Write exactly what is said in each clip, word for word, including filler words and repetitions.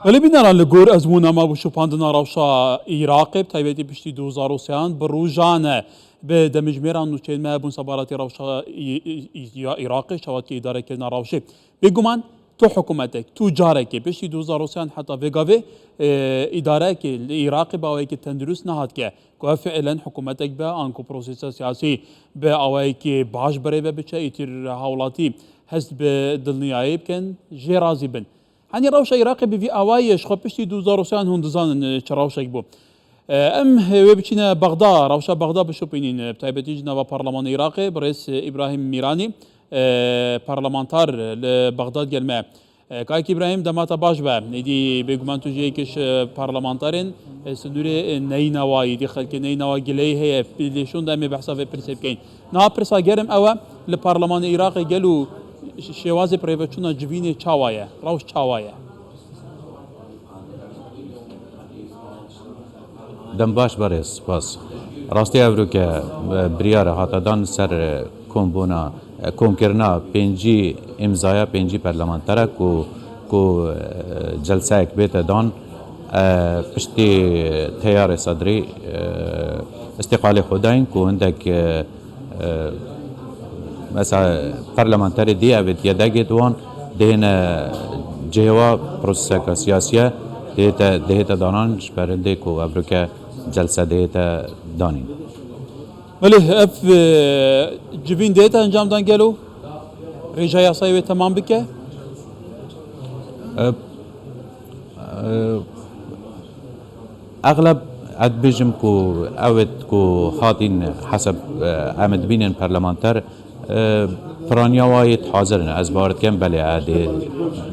Belê bîneran, li gor ezmûna me bo şopandina rewşa Iraqê, bi taybetî piştî du hezar û sêyan bi rojan e. Bi demjimêra nûçeyên me bûn sebaratî rewşa Î-, Î-, Î-, ya Iraqê, şewatiyê îdarekirina rewşê. Bêguman tu hikûmetek, tu carekê, piştî du hezar û sêyan heta vê gavê, e, îdarekê li Iraqê bi awayekî tendurist nehatike. Ku ev fiilen hikûmetek be, anku prosesa siyasî bi awayekî baş birêve biçe, îtir hawlatî hest bi dilniyayê bikin, jê razî bin. Henî rewşa Iraqê bi vî awayî ye, ji xwe piştî du hezar û sêyan hûn dizanin, e, çi rewşek bû. E, em, e, wê biçîne Bexda, rewşa Bexda bişopînîn, e, bi taybetî ji nava parlemanê Iraqê, birêz, e, Îbrahîm Mîranî, e, parlamenter li Bexda digel me. E, Kayik Îbrahîm, dema te baş be. Êdî bêguman tu jî yekî ji, e, parlamenterên, e, sinûrê, e, neynewa, êdî xelkê neynewa gileyî heye. Lê şûnde em ê behsa vê pirsê bikeyin. Niha pirsa germ ew e, li parlemanê Iraqê gelo ş-, şêwazê birêveçûna civînê çawa ye? Rewş çawa ye? Dem baş berê, spas. Rastî evroke, e, biryar hate dan ser, e, kombûna, e, komkirina pêncî îmzaya pêncî parlamentere ku, ku, e, celseyek bête dan, e, piştî teyarê sedrî, e, îstîqalê xwe dayîn ku hindek, e, e, mesela parlamenterê dî evêt yedegê di wan dihêne cihêwa proseseka siyasiye dihête, dihête danan ji ber hindê ku evroke celse dihête danîn. Belê, ev, e, civîn dihête encam dan gelo? Rêja yasayê wê temam bike? E, e, Exleb ez dibêjim ku ew ê ku hatîn hesab, e, em dibînin parlamenter, e, piraniya wa yê hazir in. Ez bawer dikim belê, e, dê,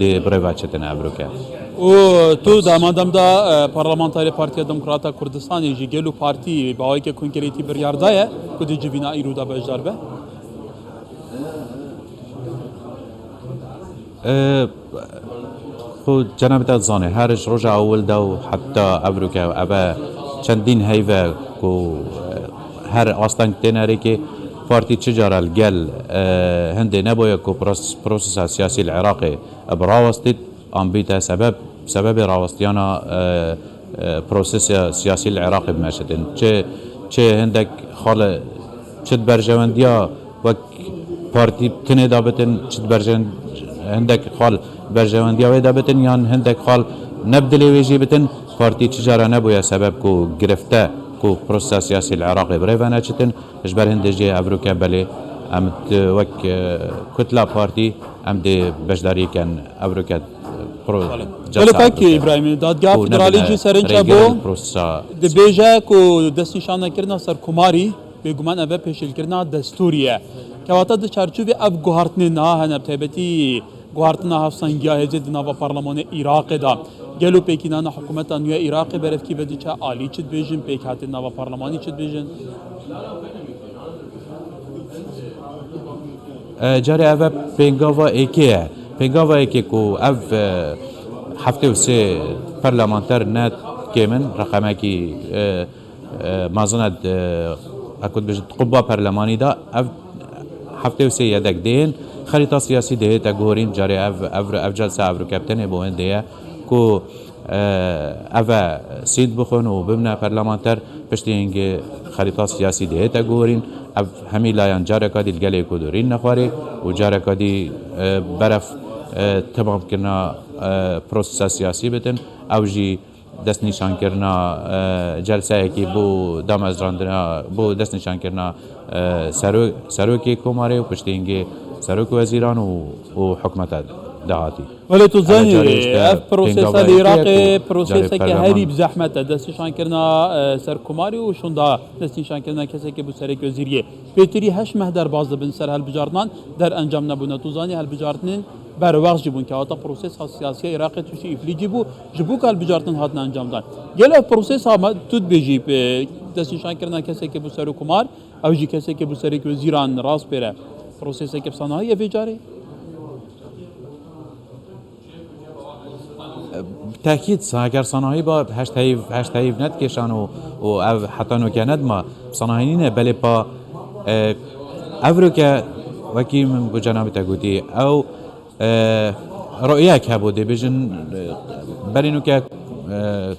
dê birêve çitin evroke. Û tu dema dem de, e, parlamenterê Partiya Demokrata Kurdistanê jî gelo partî bi awayeke konkretî biryar daye ku di civîna îro de beşdar be? E, xwe cenabê te dizane, her ji roja ewil de û heta evroke ev e çendîn heyv e ku, e, her asteng têne rêkê. Partî çi cara li gel, e, hindê neboye ku pros-, prosesa siyasî li Iraqê bi rawestît. An bîte sebeb, sebebê rawestiyana, e, e, prosesa siyasî li Iraqê bimeşitin. Çi, çi hindek xal, çi di berjewendiya wek partî tinê de bitin, çi di berjewen-, hindek xal berjewendiya wê de bitin, yan hindek xal ne bi dilê wê jî bitin, partî çi cara nebûye sebeb ku girifte ku prosesa siyasî li Iraqê birêve neçitin. Ji ber hindê jê evroke belê em di wek, e, kutla partî em dê beşdarî ken evroke, e, pro-, Belê. Belê, pek Îbrahîmî, dadgeha federalî jî serince bo dibêje ku destnîşanekirina serkomarî bêguman ev e pêşîlkirina destûrî ye. Kewata di çarçovê ev guhartinê niha hene, bi taybetî guhartina hevsengiya hêzê di nava parlemanê Iraqê de. Gelo pêkînana hikûmeta nû ya Iraqê berevkî vediçe, alî çi dibêjin, pêkhatê nava parlemanî çi dibêjin? E, carê ev e pêngava êkê ye. Pêngava êkê ku ev, e, heftê û sê parlamenter ne kêm in, reqemekî, e, e, mezin e, e, ku dibêjin di quba perlemanî de ev heftê û sê yedek dihên. Xerîta siyasî dihête guhorîn, carê ev, ev, ev celse evroke bi tenê bo hindê ye ku, e, ev e sît bixwin û bibine parlamenter, piştî hingê xerîta siyasî dihête guhorîn. Ev hemî layan careka dî li gelê ku dorîn nexwarê û careka dî, e, beref, e, temamkirina, e, prosesa siyasî bitin. Ew jî destnîşankirina, e, celseyekî bo damezrandina, bo destnîşankirina, e, sero-, serokê komarê û piştî hingê serok wezîran û, û hikûmeta dahatî. Belê, tu zanî, ev prosesa li Iraqê proseseke herî bi zehmet e. Destnîşankirina, e, serkomarê û şûnda destnîşankirina kesekê bo serok wezîriyê. Pêtirî heşt meh derbas dibin ser hilbijartinan, der encam nebûne. Tu zanî, hilbijartinên berwext jî bûn, kewata prosesa siyasiya Iraqê tiştî îflîcî bû, ji bo ku hilbijartin hatin encamdan. Gelo ev prosesa me, tu dibêjî, e, destnîşankirina kesekê bo serokkomar, ew jî kesekê bo serokê wezîran rast pê re. Proseseke bi sanahî ye vê carê? Bi tekîd, sa-, eger sanahî ba, heşt heyv, heşt heyv nedikêşan û, û ev heta noke nedima. Sanahî nîne, belê pa, e, evroke wekî min bo cenabê te gotî, ew, e, Royek hebû, dê bêjin, e, berî nûke, e,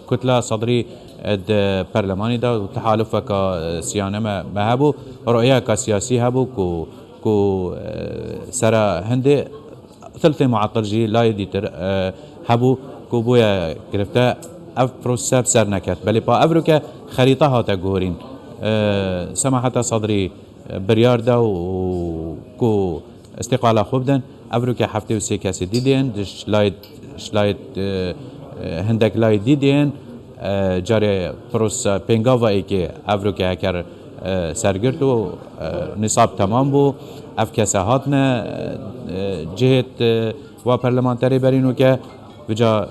Kutla Sadrî, e, di perlemanî de û tehalufeka, e, siyane me, me hebû, royeka siyasî hebû ku, ku, e, sera hindê Siltê muatil jî layê dîtir, e, hebû ku bûye girifte, ev prose bi ser neket. Belê pa evroke xerîta hate guhorîn. E, Semaheta Sadrî, e, biryar da û ku îstîqala xwe bidin. Evroke heftê û sê kesê dî dên, di ji layê, ji layê, e, e, hindek layê dî dên, e, carê prose pêngava êkê evroke heker, e, sergirt û, e, nîsab temam bû. Ev kese hatine, e, cihêt, e, wa parlamenterê berî nûke, vica,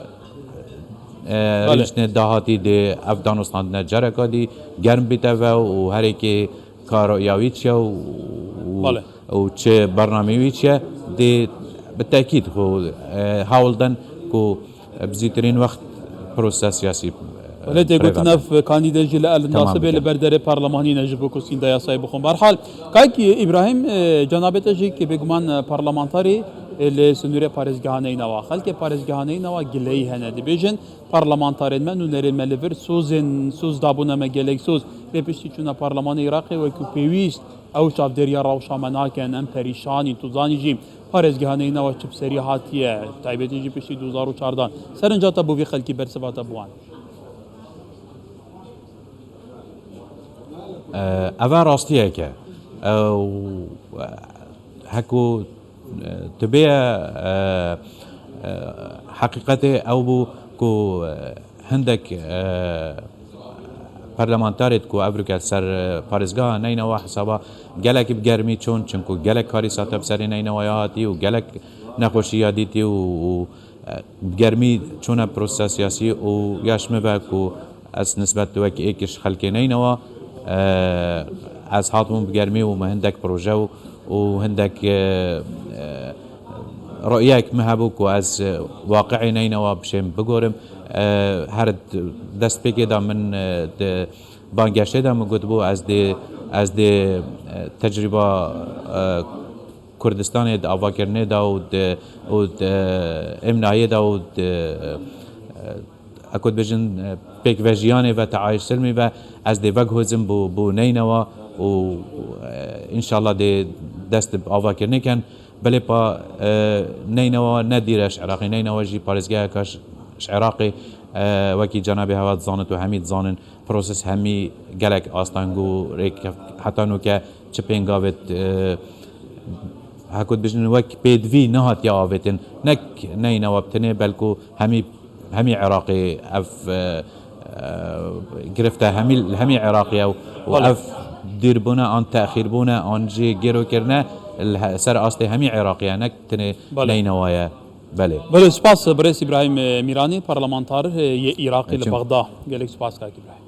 e, Belê. rîniştine dahatî dê ev danûstandine careka dî germ bîte ve û herêkê karo ya wî çi ye û, û, Belê. û çi bernamê wî çi ye, dê bi tekîd xwe, e, hewl den ku bi zûtirîn wext proses siyasî, e, Belê, tê gotin birêve ev kandîde jî li el Temam nasibê bike. li ber derê parlemanî ne ji bo ku sînda yasayê bixwin. Berhal, kayekî Îbrahîm, e, cenabê te jî ki bêguman, e, parlamentarî, e, li sinûrê parêzgeha Neynawa. Xelkê parêzgeha Neynawa gileyî hene. Dibêjin parlamentarên me, nûnerên me li vir sozên, soz dabûne me gelek soz. Lê piştî çûna parlemanê Iraqê wekî pêwîst ew çavdêriya rewşa me nakin. Em perîşan in. Tu zanî jî parêzgeha Neynawa çi bi serî hatiye, taybetî jî piştî du hezar û çardan. Serinca te bo vî xelkî bersiva te bi wan. E, eve rastiyek e. E, û, e, heko, e, tu bê, e, e, heqîqetê ew bû ku, e, hindek, e, parlamentarêt ku evroke ser, e, parêzgeha Neynawa hesaba gelek bi germî çûn, çinku gelek karîsa te bi serê Neynawaya hatî û gelek nexweşiya dîtî û, û, e, bi germî çûne proses siyasî û ya ji min ve ku ez nisbet wek êk ji xelkê Neynawa, e, ez hatibûm bi germî û min hindek proje û, û hindek, e, e, royek min hebû ku ez, e, waqiê Neynawa bişêm bigorim. E, her d-, destpêkê de min, e, di bangeştê de min gotibû ez dê, ez dê, e, tecrîba, e, Kurdistanê di avakirinê de û di, û di, e, emnayê de û di, e, e, ekot bêjin, e, pêkvejiyanê ve teayîş silmî ve ez dê veguhozim bo, bo Neynawa û, e, înşallah dê dest bi avakirinê ken. Belê pa, e, Neynawa ne dîre ji Iraqê, Neynawa jî parêzgeheka ji, ji Iraqê, e, wekî cenabê hewa dizanin û hemî dizanin, proses hemî gelek asteng û rêkeft heta nûke çi pêngavêt, e, hekot bêjin wek pêdivî nehatiye avêtin. Nek Neynawa bi tenê belku hemî, hemî Iraqê ev, e, e, girifte hemî, li hemî Iraqê ye û, û Belê. ev dîrbûne an texîrbûne an jî gêrokirine li he-, ser astê hemî Iraqê ye, nek tenê Belê. Neynawa ye. Belê. Belê, spas, birêz Îbrahîm, e, Mîranî, parlamentar, e, yê Îraqê li Çim. Bexda. Gelek spas, kak Îbrahîm.